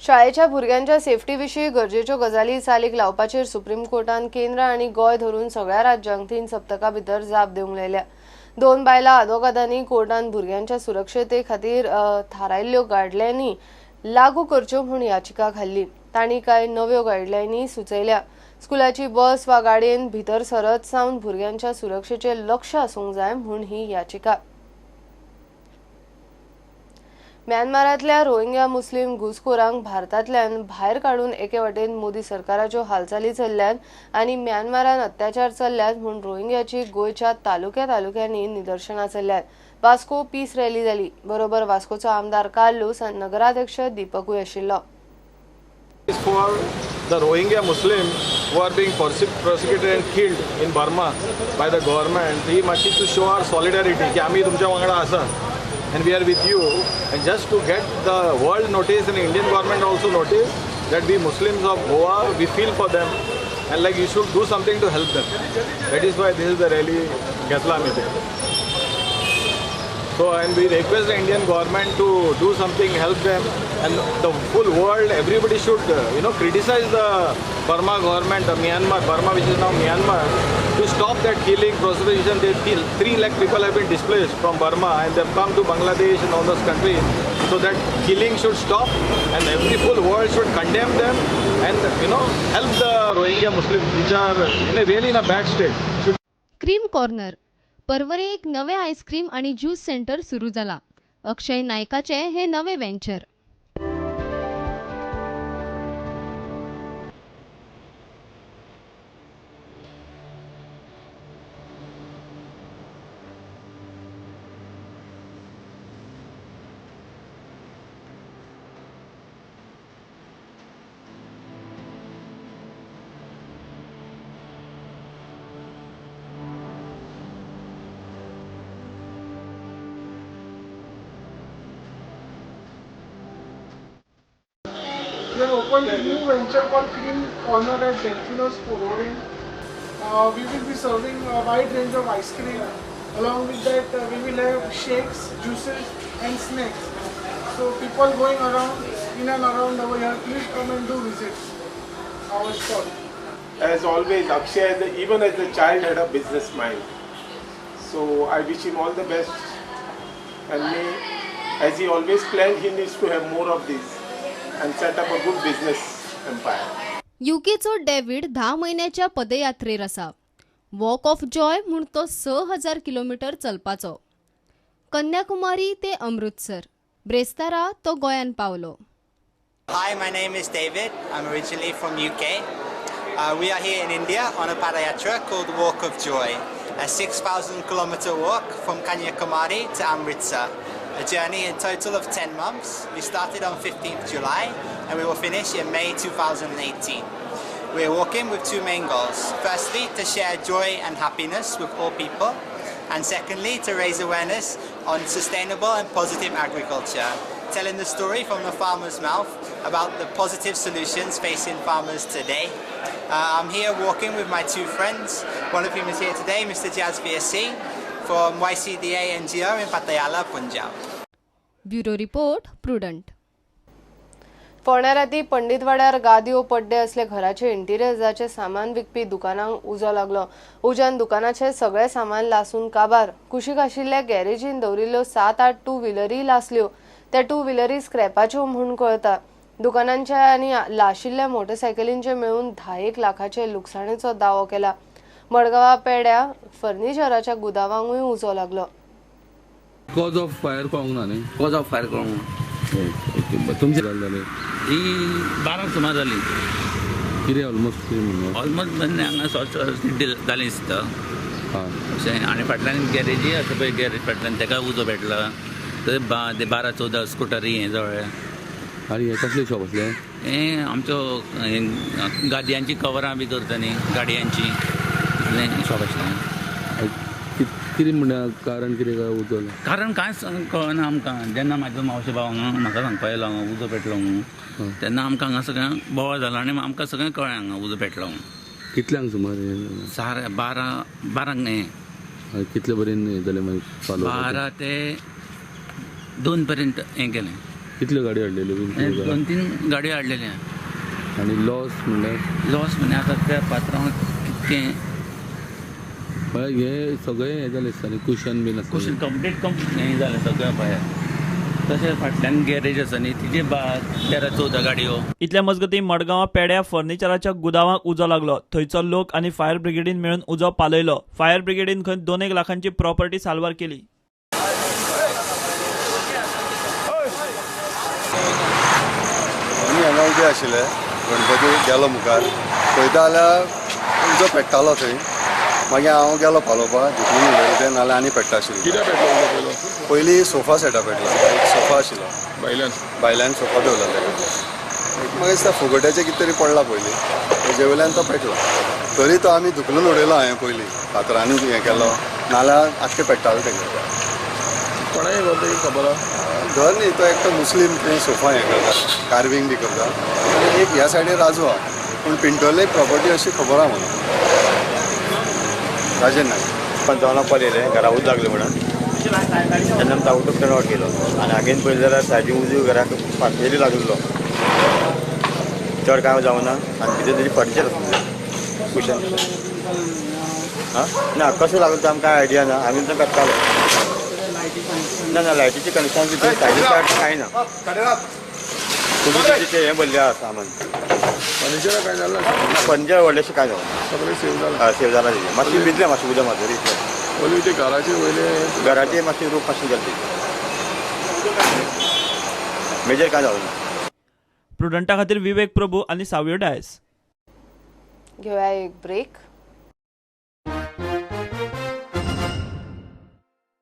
शाळेच्या भुरग्यांच्या सेफ्टी विशीं गरजेच्यो गजाली चालीक लावपाचेर सुप्रीम कोर्टान केंद्र आनी गोंय धरून सगळ्या राज्यांक 3 सप्तकां भितर जाप दिवंक लायल्या. 2 बायलां आदवोगादांनी कोर्टान भुरग्यांच्या सुरक्षते खातीर थारायल्ल्यो गायडलायनी लागू करच्यो म्हूण याचिका घाल्ली. तांणी कांय नव्यो गायडलायनी सुचयल्या. स्कुलाची बस वा गाडयेन भितर सरत सावन भुरग्यांच्या सुरक्षेचेर लक्ष आसूंक जाय म्हूण ही याचिका. म्यानमारांतल्या रोहिंग्या मुस्लीम घुसखोरांक भारतांतल्यान भायर काडून एके वटेन मोदी सरकाराच्यो हालचाली चल्ल्यात आनी म्यानमारान अत्याचार चल्ल्यात म्हूण रोहिंग्याची गोंयच्या तालुक्या तालुक्यांनी निदर्शनां चल्ल्यात. वास्को पीस रॅली जाली. बरोबर वास्कोचो आमदार कार्लूस आनी नगराध्यक्ष दीपकूय आशिल्लो. For the Rohingya Muslims who are being prosecuted and killed in Burma by the government, ही मातशी to show our solidarity की आमी तुमच्या वांगडा आसा and we are with you, and just to get the world notice and Indian government also notice that we Muslims of Goa, we feel for them and like you should do something to help them. That is why this is the rally घेतला आमी ते. So, and we request the Indian government to do something, help them, and the full world, everybody should, criticize the Burma government, the Myanmar, Burma which is now Myanmar, to stop that killing, prosecution. They feel 3 lakh people have been displaced from Burma and they've come to Bangladesh and all those countries. So that killing should stop and every full world should condemn them and, help the Rohingya Muslims which are really in a bad state. Cream corner Porvorim एक नवे ice cream आणि juice centre सुरू जाला. अक्षय नायकाचे हे नवे venture. We have opened a new venture called Cream Corner at Delfino's Porvorim. We will be serving a wide range of ice cream. Along with that, we will have shakes, juices and snacks. So people going around, in and around over here, please come and do visit our stall. As always, Akshay, even as a child, had a business mind. So I wish him all the best. And may, as he always planned, he needs to have more of these and set up a good business empire. युकेचो David 10 म्हयन्याच्या पदयात्रेर आसा. Walk of Joy म्हूण तो 6000 kilometre चलपाचो. Kanyakumari ते अमृतसर ब्रेस्तारा तो गोंयान पावलो. Hi, my name is David. I'm originally from UK. We are here in India on a padayatra called Walk of Joy, a 6,000 kilometer walk from Kanyakumari to Amritsar. A journey in total of 10 months. We started on 15th July and we will finish in May 2018. We are walking with 2 main goals. Firstly, to share joy and happiness with all people, and secondly, to raise awareness on sustainable and positive agriculture, telling the story from the farmer's mouth about the positive solutions facing farmers today. I'm here walking with my 2 friends. One of whom is here today, Mr. Jasveer Singh from YCDA NGO in Patiala, Punjab. Bureau Report, Prudent. फोंड्या राती पंडितवाड्यार गादयो पड्डे असले घराचे इंटिरियर्साचे सामान विकपी दुकानांक उजो लागलो. उज्यान दुकानाचे सगळे सामान लासून काबार. कुशीक आशिल्ल्या गॅरेजीन दवरिल्ल्यो 7-8 टू व्हिलरी लासल्यो. त्या टू व्हिलरी स्क्रॅपाच्यो म्हूण कळता. दुकानांच्या आनी लाशिल्ल्या मोटरसायकलींचे मेळून 10 लाखाचे लुकसाणेचो दावो केला. मडगांवा पेड्या फर्निचराच्या गुदावांकूय उजो लागलो. कॉज ऑफ फायर कळोंक ना न्ही? कॉज ऑफ फायर कळोंक ना. तुमचे जालें ही 12 सुमार जाली. कितें ऑलमोस्ट कितें ऑलमोस्ट हांगा शॉर्ट जालें दिसता अशें. आनी फाटल्यान गॅरेजी आसा पळय, गॅरेज फाटल्यान ताका उजो पेटला. थंय 12-14 स्कुटरी हें जळ्ळें. आनी हें कसलें शॉप आसलें? हें आमचो गादयांची कवरां बी करता न्ही, गाडयांची, तितलें शॉप आसलें. कितें म्हणटा कारण कितें काय उजो? कारण कांयच कळना आमकां. जेन्ना म्हाजो मावशे भाव हांगा म्हाका सांगपा आयलो हांगा उजो पेटलो म्हणून, तेन्ना आमकां हांगा सगळें बोवाळ जालो आनी आमकां सगळें कळ्ळें हांगा उजो पेटलो म्हणून. कितल्यांक सुमार? 12:30 हें. कितले पर्यंत हें जालें मागीर? 12 ते 2 पर्यंत हें केलें. कितल्यो गाडयो हाडलेल्यो? 2-3 गाडयो हाडलेल्यो. आनी लॉस म्हणल्यार? लॉस म्हणजे आतां त्या पात्रांवाक कितकें म्हळ्यार हें सगळें हें जालें आसता न्ही, कुशन बीन आसता. कुशन कंप्लीट हें जालें सगळें भायर. तशें फाटल्यान गॅरेज आसा न्ही, तिजे 13-14 गाडयो. इतल्या मजगतीं मडगांवां पेड्या फर्निचराच्या गुदावांक उजो लागलो. थंयचो लोक आनी फायर ब्रिगेडीन मेळून उजो पालयलो. फायर ब्रिगेडीन खंय 2 लाखांची प्रॉपर्टी साल्वार केली. आमी हांगा उबे आशिल्ले, गणपती गेलो मुखार पळयता जाल्यार उजो पेट्टालो थंय. मागीर हांव गेलो पालोवपाक, धुकलून उडयलें तें, नाल्यार आनी पेट्टा आशिल्लें. कित्याक पेटलो पयलो? पयलीं सोफा सेटा पेटलो, एक सोफा आशिल्लो भायल्यान सोफा दवरलो तेका. म्हाका दिसता फुगोट्याचें कितें तरी पडलां पयलीं, तेजे वयल्यान तो पेटलो. तरी तो आमी धुकलून उडयलो हांवें पयलीं, फातरांनी हें केलो, नाल्यार आख्खें पेट्टालें तेगेलें. कोणाय घर तें खबर आसा? घर न्ही, तो एकटो मुस्लीम थंय सोफा हें करता, कार्विंग बी करता. आनी एक ह्या सायडीन राजू आहा, पूण पिंटोले प्रॉपर्टी अशी खबर आहा म्हाका. राजेन नायक. 55 पळयलें घरा उद लागलें म्हणून, तेन्ना आमी ताबडतोब टर्न आवट केलो आनी हागेन पळयलें जाल्यार सायडीन उजू घराक फाटली लागलो, चड कांय जावना. आनी भितर तेजी फर्निचर आसलें, कुशन. आं ना कशें लागलो तें आमकां आयडिया ना, आमी तो करताले. ना ना लायटीचें कनेक्शन भितर सायडीन कांय ना, तुमी तें हें भरलें आसा सामान. फर्निचर कांय जालें ना? फर्निचर व्हडलेंशें कांय जावना, सगळें सेव जालां. हय सेव जालां तेजें. मातशें भिजलें, मातशें उदक मातशें इतलें. पयलीं तें घराचे वयलें घराचें मातशें रूप मातशें गेलें, मेजर कांय जावना. प्रुडंटा खातीर विवेक प्रभू आनी सावियो डायस. घेवया एक ब्रेक.